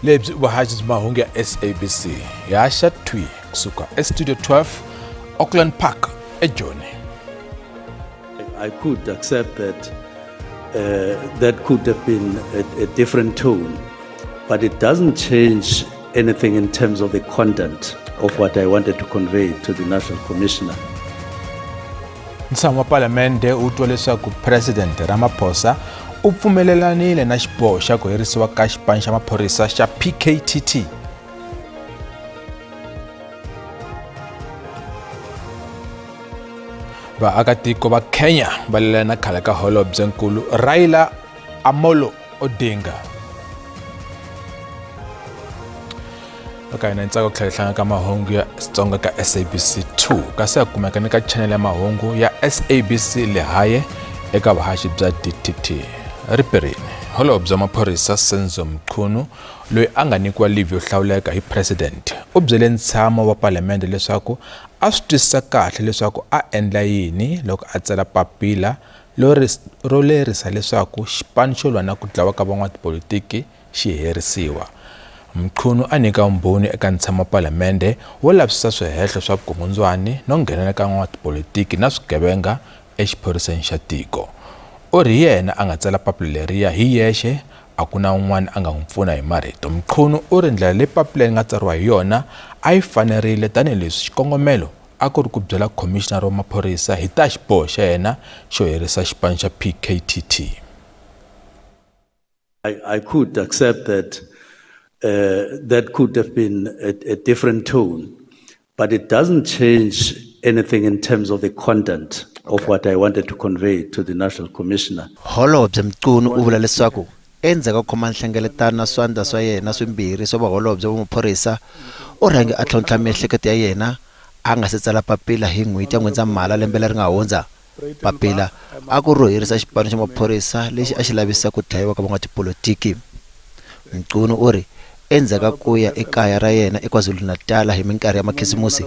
Lebyi vuhaxi bya mahungu ya SABC ya xa thwi kusuka eStudio 12 Auckland Park eJoni. I could accept that that could have been a different tone, but it doesn't change anything in terms of the content of what I wanted to convey to the National Commissioner. Ntshamo wa Palamende wu twa leswaku President Ramaphosa u pfumelelanile na xiboho xa ku herisiwa ka xipano xa maphorisa xa PKTT. Vaakatiko va Kenya va lela na khale ka holobyenkulu Raila Amolo Odinga. Eka hina ntsako ku tlhela hlangana ka mahungu ya Xitsonga ka SABC 2 kasi ya kumeka ni ka channel ya mahungu ya SABC Lehae eka vuhaxi bya DTT. Riperini holobye wa maphorisa Senzo Mchunu loyi a nga nyikiwa leave yo hlawuleka hi president u byele ntshamo wa palamende leswaku a swi twisisa kahle leswaku a endla yini loko a tsala papila ro lerisa leswaku xipano xo lwa na ku dlawa ka van'watipolitiki xi herisiwa. Mchunu a nyika vumbhoni eka ntshamo wa palamende wo lavisisa swihehlo swa vukungundzwani no nghenela ka van'watipolitiki na swigevenga exiphoriseni xa tiko. U ri yena a nga tsala papila leriya hi yexe, a ku na un'wana a nga n'wi pfuna hi marito. Mchunu u ri ndlela leyi papila yi nga tsariwa hi yona a yi fanerile tanihileswi xikongomelo a ku ri ku byela khomishinara wa maphorisa hi ta xiboho xa yena xo herisa xipano xa PKTT. I could accept that that could have been a different tone, but it doesn't change anything in terms of the content of what I wanted to convey to the National Commissioner. Holobye Mchunu u vula leswaku endzhaku ka khoma nhlengeletano na swandla swa yena swimbirhi swa vaholobye va maphorisa u rhange a tlhontlha miehleketo ya yena a nga se tsala papila hi n'hweti ya N'wendzamhala lembe leri nga hundza. Papila a ku ro herisa xipano xa maphorisa lexi a xi lavisa ku dlayiwa ka van'watipolitiki. Mchunu u ri endzhaku ka ku ya ekaya ra yena eKwaZulu-Natal hi minkarhi ya makhisimusi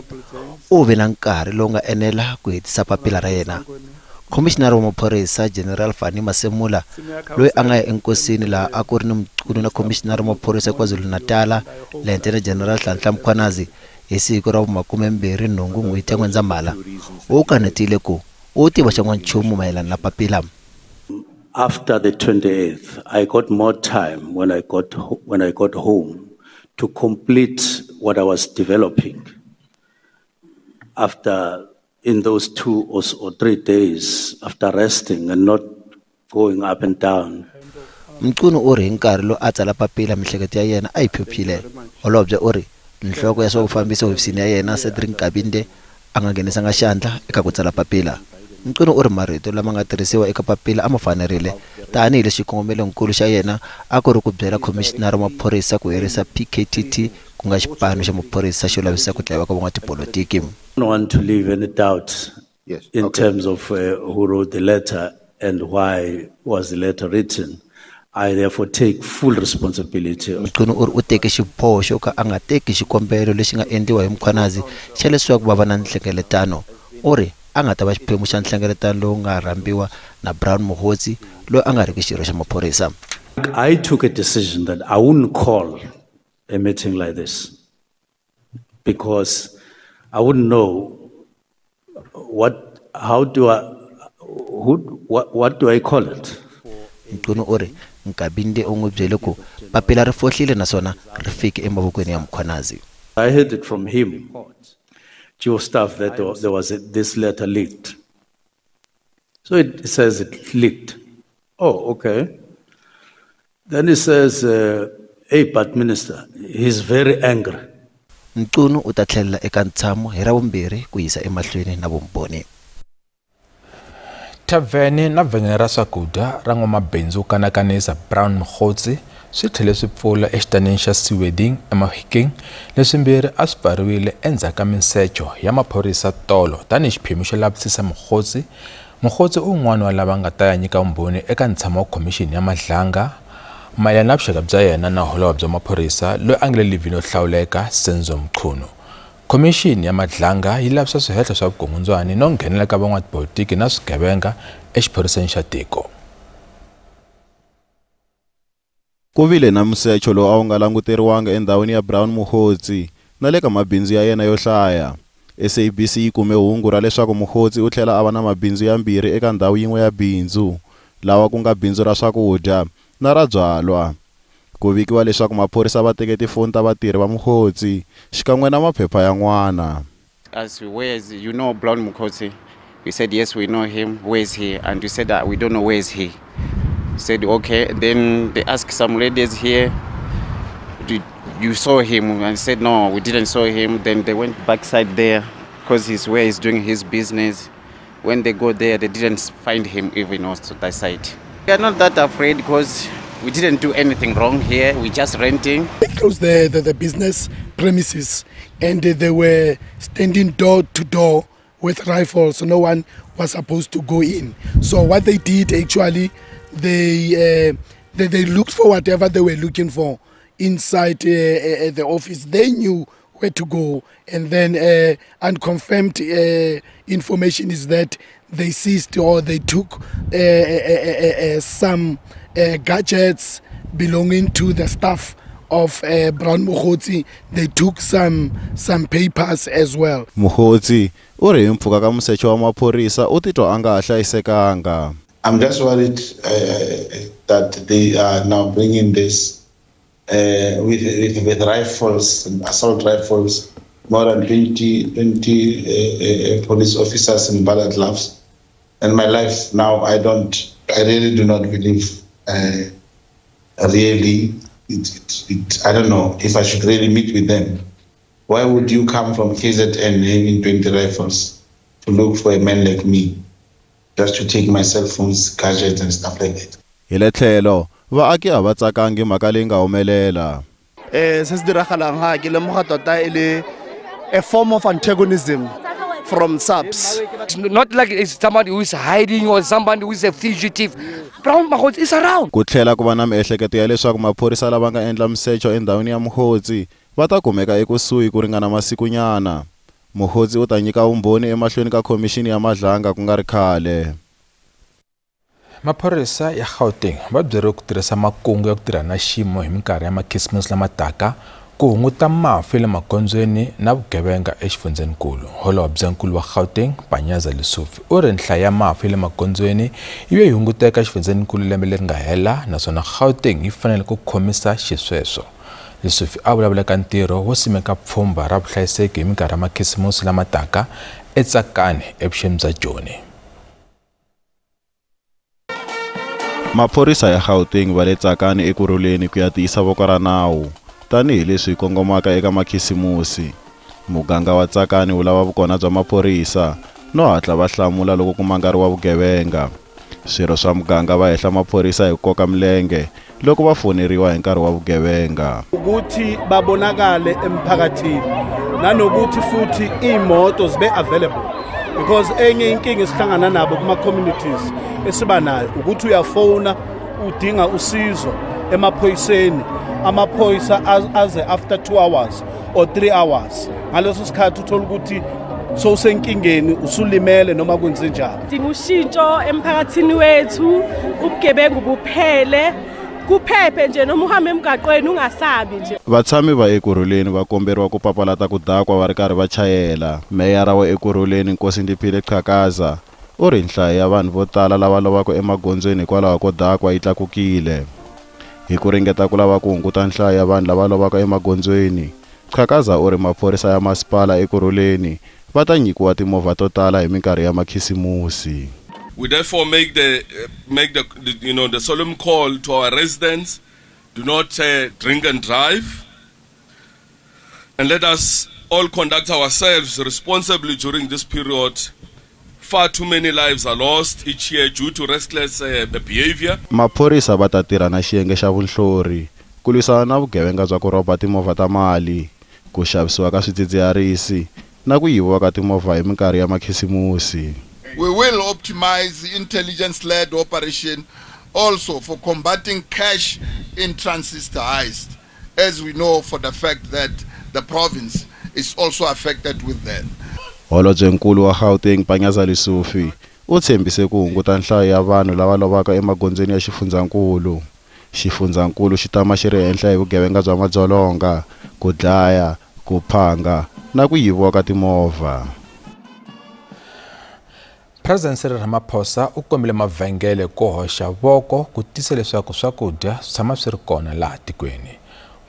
u ve na nkarhi lowu nga enela ku hetisa papila ra yena. Khomishinara wa maphorisa General Fannie Masemola loyi a nga ya enkosini laha a ku ri ni Mchunu na khomishinara wa maphorisa eKwaZulu-Natal Lieutenant General Nhlanhla Mkhwanazi hi siku ra vu-28 n'hweti ya N'wendzamhala u kanetile ku u tiva xan'wanchumu mayelana na papila. After the 28th, I got more time when I got home to complete what I was developing. After, in those 2 or 3 days, after resting and not going up and down. Mchunu u ri hi nkarhi lowu a tsala papila miehleketo ya yena a yi phyuphyile. Holobye u ri nhloko ya swa vufambisi ehofisini ya yena Cedric Nkabinde a nga nghenisanga xandla eka ku tsala papila. Mchunu u ri marito lama nga tirhisiwa eka papila a ma fanerile tanihileswi xikongomelonkulu xa yena a ku ri ku byela khomishinara wa maphorisa ku herisa PKTT ku nga xipano xa maphorisa xo lavisisa ku dlayiwa ka van'watipolitiki. I don't want to leave any doubt in terms of who wrote the letter and why was the letter written. I therefore take full responsibility. Mchunu u ri u teke xiboho xo ka a nga teki xikombelo lexi nga endliwa hi Mkhwanazi xa leswaku va va na nhlengeletano. U ri a nga ta va xiphemu xa nhlengeletano lowu nga rhambiwa na Brown Mogotsi loyi a nga riki xirho xa maphorisa. I took a decision that I wouldn't call a meeting like this because I wouldn't know what do I call it. Mchunu u ri Nkabinde u n'wi byele ku papila ri fohlile naswona ri fike emavokweni ya Mkhwanazi. I heard it from him, chief of staff, that there was this letter leaked. So it says it leaked. Oh, okay. Then he says, hey, but minister, he's very angry. Mchunu u ta tlhelela eka ntshamo hi Ravumbirhi ku yisa emahlweni na vumbhoni. Thavheni na vhengele ra swakudya ra n'wamabindzu wo kanakanisa Brown Mogotsi swi tlhele swi pfula exitanini xa Seawedding eMahikeng leswimbirhi a swi pfariwile endzhaku ka minsecho ya maphorisa tolo tanihi xiphemu xo lavisisa Mogotsi. Mogotsi u wun'wana wa lava nga ta ya nyika vumbhoni eka ntshamo wa khomixini ya Madlanga mayelana na vuxaka bya yena na holobye wa maphorisa loyi a nga le livhini yo hlawuleka Senzo Mchunu. Khomixini ya Madlanga yi lavisa swihehlo swa vukungundzwani no nghenela ka van'watipolitiki na swigevenga exiphoriseni xa tiko. Ku vile na musecho lowu a wu nga languteriwanga endhawini ya Brown Mogotsi na le ka mabindzu ya yena yo hlaya. SABC yi kume hungu ra leswaku Mogotsi u tlhela a va na mabindzu yambirhi eka ndhawu yin'we ya bindzu, lawa ku nga bindzu ra swakudya na ra byalwa. Ku vikiwa leswaku maphorisa va teke tifoni ta vatirhi va Mogotsi xikan'we na maphepha yan'wana. As where is, you know Brown Mogotsi? We said yes, we know him. Where is he? And we said that we don't know where is he. Said okay. Then they asked some ladies here, did you saw him? And said no, we didn't saw him. Then they went backside there because he's where he's doing his business. When they go there, they didn't find him even also that side. We are not that afraid because we didn't do anything wrong here. We just renting. They closed the business premises and they were standing door to door with rifles, so no one was supposed to go in. So what they did actually, they looked for whatever they were looking for inside the office. They knew where to go, and then unconfirmed information is that they seized or they took some gadgets belonging to the staff of Brown Mogotsi. They took some papers as well. Mogotsi u ri hi mpfhuka ka musecho wa maphorisa u titwa a nga ha hlayisekanga. I'm just worried that they are now bringing this with rifles and assault rifles, more than 20 police officers in bullet gloves. And my life now, I really do not believe, really, I don't know if I should really meet with them. Why would you come from KZN having 20 rifles to look for a man like me, just to take my cell phones, gadgets and stuff like that? Hi le tlhelo, vaaki a va tsakangi mhaka leyi nga humelela. Se se diragalang ga ke lemoga tota e le a form of antagonism from SAPS. It's not like it's somebody who is hiding or somebody who is a fugitive. Brown Mogotsi is around. Ku tlhela ku va na miehleketo ya leswaku maphorisa lava nga endla misecho endhawini ya Mogotsi va ta kumeka ekusuhi ku ringana masikunyana. Mogotsi u ta nyika vumbhoni emahlweni ka khomixini ya Madlanga ku nga ri khale. Maphorisa ya Gauteng va byeriwe ku tirhisa makungu ya ku tirha na xiyimo hi minkarhi ya makhisimusi lama taka ku hunguta mafu ya le magondzweni na vugevenga exifundzenikulu. Holobyenkulu wa Gauteng Panyaza Lesufi u ri nhlayo ya mafu ya le magondzweni yi ve yi hunguteka exifundzenikulu lembe leri nga hela, naswona Gauteng yi fanele ku khomisa xisweswo. Lesufi a vulavula ka ntirho wo simeka pfhumba ra vuhlayiseki hi minkarhi ya makhisimusi lama taka eTsakani evuxeni bya Joni. Maphorisa ya Gauteng va le Tsakani ekurhuleni ku ya tiyisa voko ra nawu tanihileswi hi kongomaka eka makhisimusi. Muganga wa Tsakani wu lava vukona bya maphorisa no hatla va hlamula loko ku mangariwa vugevenga. Swirho swa muganga va hehla maphorisa hi ku koka milenge loko va foneriwa hi nkarhi wa vugevenga. Ukuthi babonakale emphakathini nanokuthi futhi imoto zibe available, because enye inkinga esihlangana nabo kuma communities esiba nayo ukuthi uyafona udinga usizo emaphoyiseni, amaphoyisa aze after 2 hours or 3 hours. Ngaleso sikhathi uthola ukuthi sowusenkingeni, usulimele noma kwenze njani. Dinga ushintsho emphakathini wethu, ubugebengu buphele, kuphephe nje noma uhambe emgaqweni ungasabi nje. Vatshami va Ekurhuleni va komberiwa ku papalata ku dakwa va ri karhi va chayela. Meyara wa Ekurhuleni Nkosi Ndiphile Qhakaza u ri nhlayo ya vanhu vo tala lava lovaka emagondzweni hikwalaho ko dakwa yi tlakukile. Hi ku ringeta ku lava ku hunguta nhlayo ya vanhu lava lovaka emagondzweni, Qhakaza u ri maphorisa ya masipala Ekurhuleni va ta nyikiwa timovha to tala hi minkarhi ya makhisimusi. We therefore make the solemn call to our residents: do not drink and drive, and let us all conduct ourselves responsibly during this period. Far too many lives are lost each year due to reckless behavior. Maphorisa va ta tirha na xiyenge xa vunhlori ku lwisana na vugevenga bya ku rhoba timovha ta mali, ku xavisiwa ka swidzidziharisi na ku yiviwa ka timovha hi minkarhi ya makhisimusi. We will optimize the intelligence-led operation also for combating cash in transit heist, as we know for the fact that the province is also affected with that. Holobyenkulu wa Gauteng Panyaza Lesufi u tshembise ku hunguta nhlayo ya vanhu lava lovaka emagondzweni ya xifundzankulu. Xifundzankulu xi tama xi ri henhla hi vugevenga bya madzolonga, ku dlaya, ku phanga na ku yiviwa ka timovha. President Cyril Ramaphosa u kombile mavhengele ku hoxa voko ku tisa leswaku swakudya swi tshama swi ri kona laha tikweni.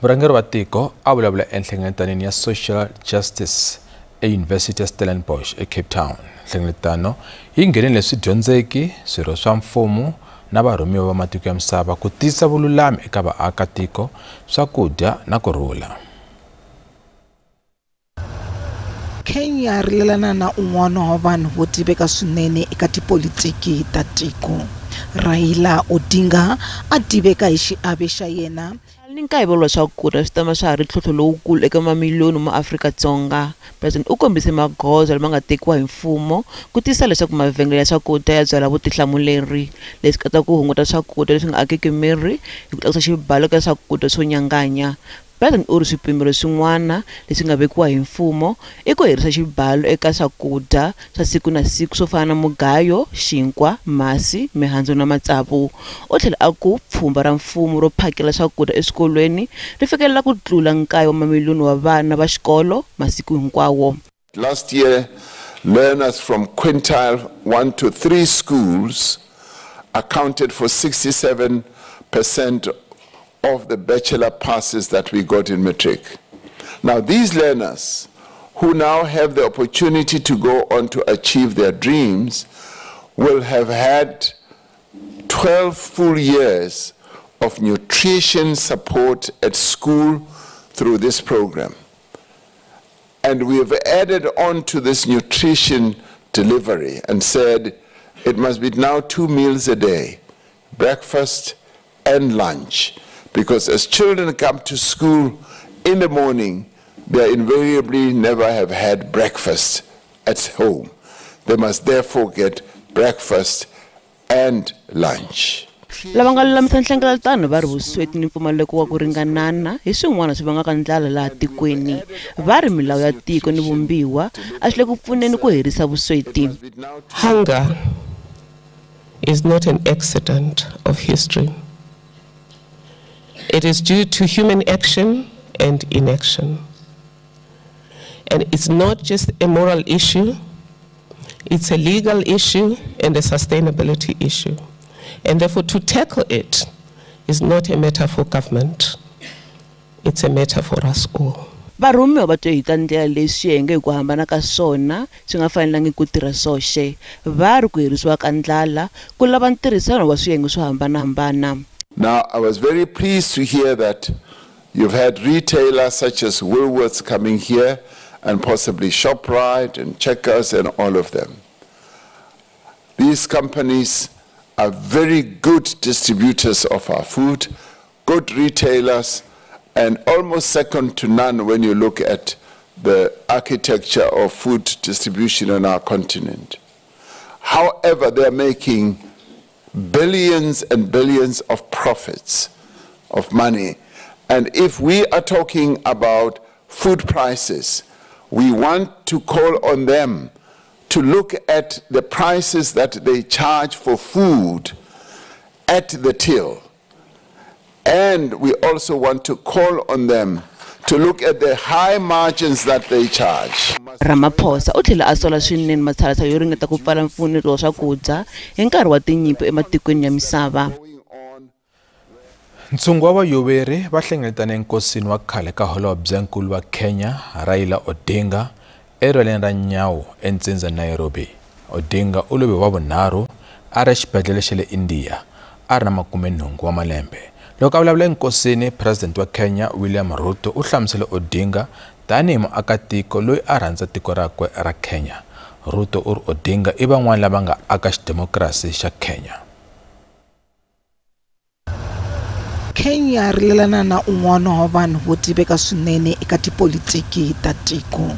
Murhangeri wa tiko a vulavula enhlengeletanweni ya Social Justice eYunivhesiti ya Stellenbosch eCape Town. Nhlengeletano yi nghenile swidyondzeki, swirho swa mfumo na varhumiwa va matiko ya misava ku tisa vululami eka vaakatiko, swakudya na kurhula. Kenya rilelana na un'wana wa vanhu vo tiveka swinene eka tipolitiki ta tiko. Raila Odinga a tiveka hi xiave xa yena ni nkayivelo wa swakudya swi tama swa ha ri ntlhontlho lowukulu eka mamiliyoni ma Afrika-Dzonga. President u kombise magoza lama nga tekiwa hi mfumo ku tiyisisa leswaku mavhengele ya swakudya ya byala vutihlamuleri, leswi katsaka ku hunguta swakudya leswi nga akiki miri hi ku tlakusa xibalo ka swakudya swo nyanganya. President u ri swipimelo swin'wana leswi nga vekiwa hi mfumo i ku herisa xibalo eka swakudya swa siku na siku swo fana na mugayo, xinkwa, masi, mihandzu na matsavu. U tlhela a ku pfhumba ra mfumo ro phakela swakudya eswikolweni ri fikelela ku tlula 9 wa mamiliyoni wa vana va xikolo masiku hinkwawo. Last year, learners from quintile 1 to 3 schools accounted for 67% of the bachelor passes that we got in matric. Now, these learners who now have the opportunity to go on to achieve their dreams will have had 12 full years of nutrition support at school through this program. And we have added on to this nutrition delivery and said it must be now 2 meals a day, breakfast and lunch. Because as children come to school in the morning, they invariably never have had breakfast at home. They must therefore get breakfast and lunch. Lava nga lulamisa nhlengeletano va ri vusweti ni mpfumaleko wa ku ringanana hi swin'wana swi vangaka ndlala laha tikweni. Va ri milawu ya tiko ni vumbiwa a swi le ku pfuneni ku herisa vusweti. Hunger is not an accident of history. It is due to human action and inaction. And it's not just a moral issue, it's a legal issue and a sustainability issue. And therefore, to tackle it is not a matter for government, it's a matter for us all. Varhumiwa va twe hi ta ndlela leyi swiyenge hi ku hambana ka swona swi nga fanelangi ku tirha swoxe. Va ri ku herisiwa ka ndlala ku lava ntirhisano wa swiyenge swo hambanahambana. Now, I was very pleased to hear that you've had retailers such as Woolworths coming here and possibly ShopRite and Checkers and all of them. These companies are very good distributors of our food, good retailers, and almost second to none when you look at the architecture of food distribution on our continent. However, they are making billions and billions of profits of money. And if we are talking about food prices, we want to call on them to look at the prices that they charge for food at the till. And we also want to call on them to look at the high margins that they charge. Ramaphosa u tlhela a sola swinene matshalatshala yo ringeta ku pfala mpfuneto wa swakudya hi nkarhi wa tinyimpi ematikweni ya misava. Ntshungu wa vayoveri va hlengeletane enkosini wa khale ka holobyenkulu wa Kenya Raila Odinga erivaleni ra Nyayo entsindza Nairobi. Odinga u love wa vunharhu a ri exibedhlele xa le India a ri na 80 wa malembe. Loko a vulavula enkosini, President wa Kenya William Ruto u hlamusele Odinga tanihi muakatiko loyi a rhandza tiko rakwe ra Kenya. Ruto u ri Odinga i van'wana lava nga aka xidemokirasi xa Kenya. Kenya rilelana na un'wana wa vanhu vo tiveka swinene eka tipolitiki ta tiko.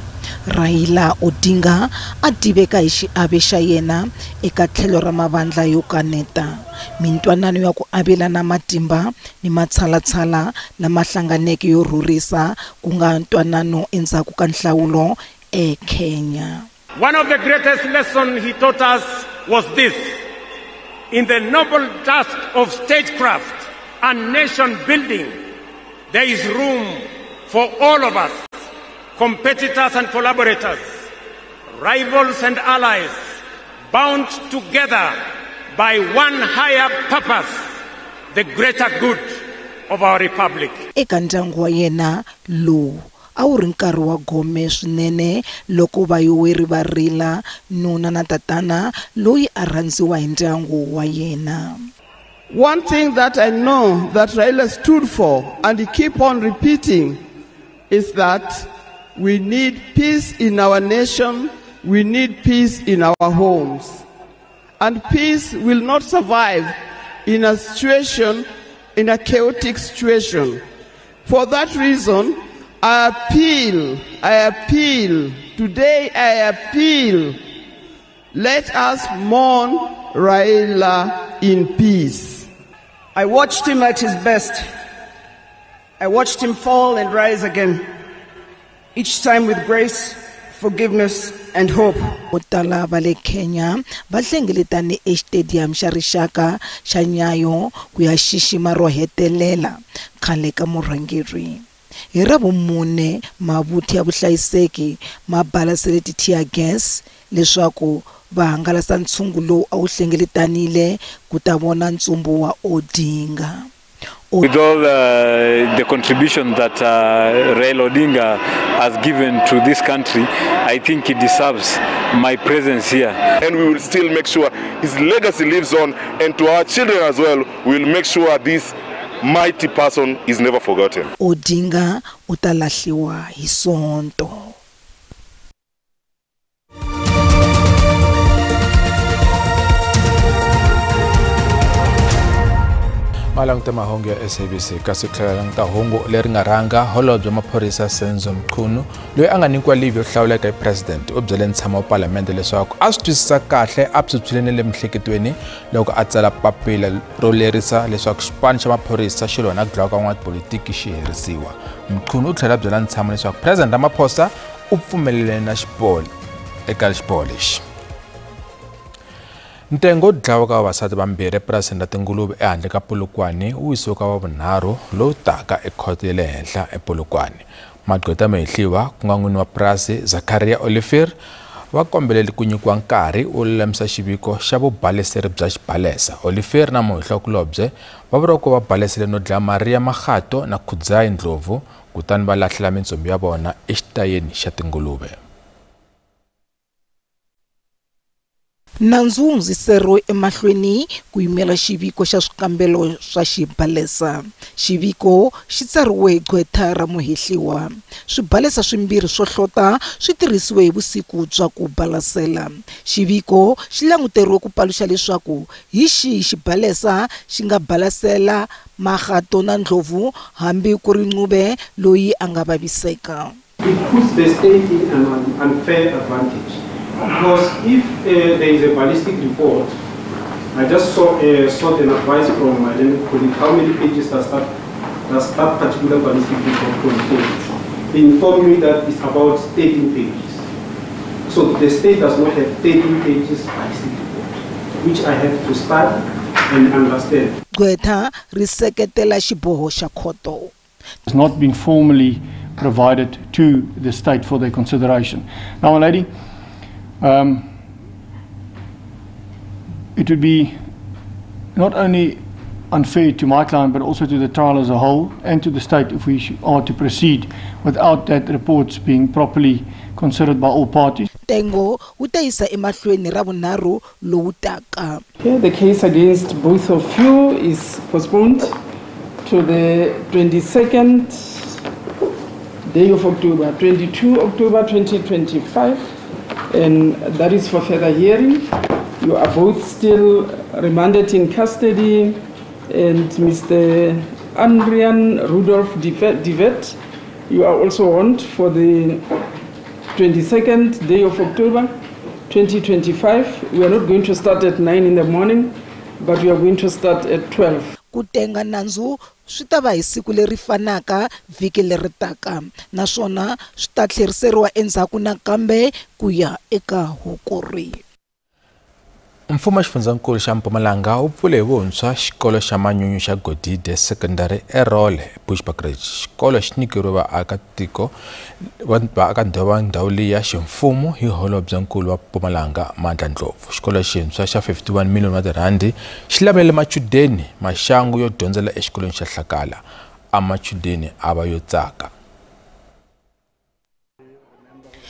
Raila Odinga a tiveka hi xiave xa yena eka tlhelo ra mavandla yo kaneta, mintwanano ya ku avelana matimba ni matshalatshala lama hlanganeke yo rhurisa ku nga ntwanano endzhaku ka nhlawulo eKenya. One of the greatest lessons he taught us was this: in the noble task of statecraft and nation building, there is room for all of us, competitors and collaborators, rivals and allies, bound together by one higher purpose, the greater good of our republic. Eka ndyangu wa yena lowu a wu ri nkarhi wa gome swinene loko vayoweri va rila nuna na tatana loyi a rhandziwa hi ndyangu wa yena. One thing that I know that Raila stood for and he keep on repeating is that we need peace in our nation, we need peace in our homes. And peace will not survive in a situation, in a chaotic situation. For that reason, I appeal, today I appeal, let us mourn Raila in peace. I watched him at his best. I watched him fall and rise again, each time with grace, forgiveness and hope. Vo tala va le Kenya va hlengeletane exitediyamu xa rixaka xa Nyayo ku ya xixima ro hetelela khale ka murhangeri. Hi Ravumune, mavuthu ya vuhlayiseki ma balasele ti-tear gas leswaku va hangalasa ntshungu lowu a wu hlengeletanile ku ta vona ntsumbu wa Odinga. With all the contribution that Raila Odinga has given to this country, I think he deserves my presence here. And we will still make sure his legacy lives on, and to our children as well, we will make sure this mighty person is never forgotten. Odinga u ta lahliwa hi Sonto. Malanguta mahungu ya SABC kasi tlhela languta hungu leri nga rhanga holobye maphorisa Senzo Mchunu loyi a nga nyikiwa leave yo hlawuleka hi president u byele ntshamo wa palamende leswaku a swi twisisa kahle a phyuphyile na le miehleketweni loko a tsala papila ro lerisa leswaku xipano xa maphorisa xi lwa na ku dlawa ka n'watipolitiki xi herisiwa. Mchunu u tlhela a byela ntshamo leswaku president Ramaphosa u pfumelele na xiboho eka xiboho lexi. Ntengo wo dlawa ka vavasati vambirhi epurasini ra tinguluve ehandle ka Polokwane wu yisiwe ka Wavunharhu lowu taka ekhoto ya le henhla ePolokwane. Magqweta Mahehliwa ku nga n'wini wa purasi Zakaria Olivier va kombelele ku nyikiwa nkarhi wo lulamisa xiviko xa vubaleseri bya xibalesa. Olivier na muhehliwakulobye va vuriwa ku va balesele no dlaya Maria Makgato na Khudzai Ndlovu kutani va lahlela mintsumbu ya vona exitayeni xa tinguluve. Nandzu wu hundziseriwe emahlweni ku yimela xiviko xa swikambelo swa xibalesa. Xiviko xi tsariwe hi gqwetha ra muhehliwa. Swibalesa swimbirhi swo hlota swi tirhisiwe hi vusiku bya ku balasela. Xiviko xi languteriwe ku paluxa leswaku hi xihi xibalesa xi nga balasela Makgato na Ndlovu hambi ku ri Ncube loyi a nga vaviseka. It puts the state in an unfair advantage. Because if there is a ballistic report, I just sought an advice from my learned colleague, how many pages does that particular ballistic report contain? They informed me that it's about 13 pages. So the state does not have 13 pages ballistic report, which I have to study and understand. Gqwetha ri seketela xiboho xa khoto. It's not been formally provided to the state for their consideration. Now, my lady, it would be not only unfair to my client but also to the trial as a whole and to the state if we are to proceed without that report being properly considered by all parties. Ntengo wu ta yisa emahlweni Ravunharhu lowu taka. Here the case against both of you is postponed to the 22nd day of October, 22 October 2025. And that is for further hearing. You are both still remanded in custody, and Mr. Andrian Rudolf Divet, you are also warned for the 22nd day of October 2025. We are not going to start at 9 in the morning, but we are going to start at 12. Ku tenga nandzu swi ta va hi siku leri fanaka vhiki leri taka, naswona swi ta tlheriseriwa endzhaku nakambe ku ya eka hukuri. Mfumo wa xifundzankulu xa Mpumalanga wu pfule hi vuntshwa xikolo xa manyunyu xa Godide Secondary eRole, Bushbuckridge. Xikolo xi nyikeriwe vaakatiko vaakandhawu va ndhawu liya ximfumo hi holobyenkulu wa Mpumalanga Mandla Ndlovu. Xikolo xintshwa xa 51 miliyoni wa tirhandi xi lavele machudeni maxangu yo dyondzela exikolweni xa Hlakala. A machudeni a va yo tsaka.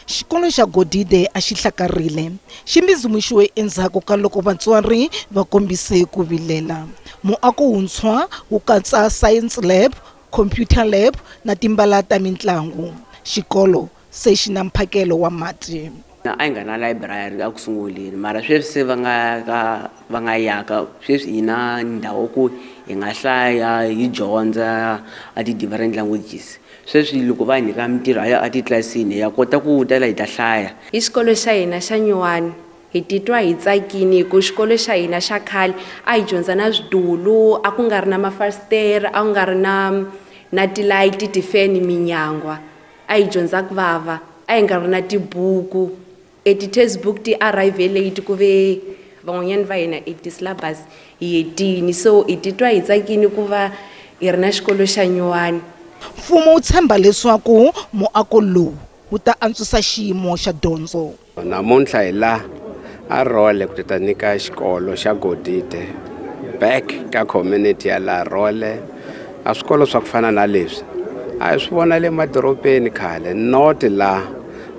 Xikolo xa Godide a xi hlakarile xi mbizumuxiwe endzhaku ka loko vatswari va kombise ku vilela. Muako wuntshwa wu katsa science lab, computer lab na timbala ta mintlangu. Xikolo se xi na mphakelo wa mati. A yi nga na library a ku sunguleni, mara sweswi se va nga yaka sweswi hi na ndhawu ku hi nga hlaya hi dyondza a ti-different languages. Sweswi loko va hi nyika mintirho a titlilasini ya kota ku tela hi ta hlaya. Hi xikolo xa hina xa nyuwani hi titwa hi tsakini hi ku xikolo xa hina xa khale a hi dyondza na swidulu, a ku nga ri na mafasitere, a ku nga ri na tilayiti, tifeni, minyangwa, a hi dyondza ku vava, a hi nga ri na tibuku. Ti-textbook ti arrive late ku ve van'wanyana va hina i ti-syllabus hi hetini, so hi titwa hi tsakini ku va hi ri na xikolo xa nyuwani. Mfumo wu tshemba leswaku muako lowu wu ta antswisa xiyimo xa dyondzo. Namuntlha hi la a Role ku ta nyika xikolo xa Godide back ka community ya la Role. A swikolo swa ku fana na leswi a hi swi vona le madorobeni khale, not la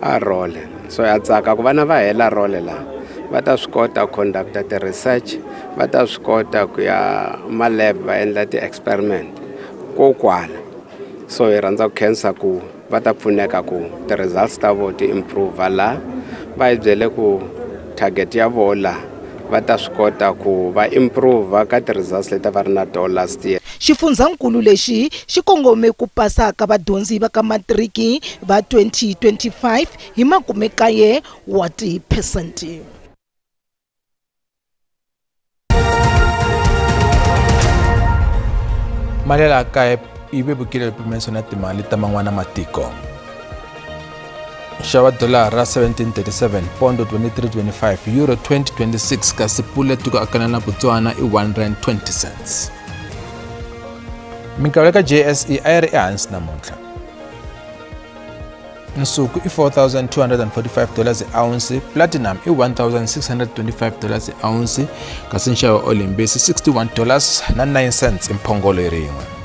a Role. So ya tsaka ku vana va hela Role la va ta swi kota ku conducta ti-research, va ta swi kota ku ya ma-lab va endla ti-experiment ko kwala. So hi rhandza ku khensa ku va ta pfuneka ku ti-results ta vona ti improve la. Va hi byele ku target ya vona la va ta swi kota ku va improve ka ti-results leti va ri na tona last year. Xifundzankulu lexi xi kongome ku pasa ka vadyondzi va ka matiriki va 2025 hi 90 wa tiphesente. Mali ya laha kaya yi vevukile pimanyiso na timali ta man'wana matiko. Nxavo wa dolara 17.37, pondo 23.25, euro 20.26, kasi pula tiko akana na Botswana i R1.20. Minxavo ka JSE a yi ri ehansi namuntlha. Nsuku i $4,245 ounce, platinum i $1,625 ounce, kasi nxavo wa olimbisi $61.09 imphongolo rin'we.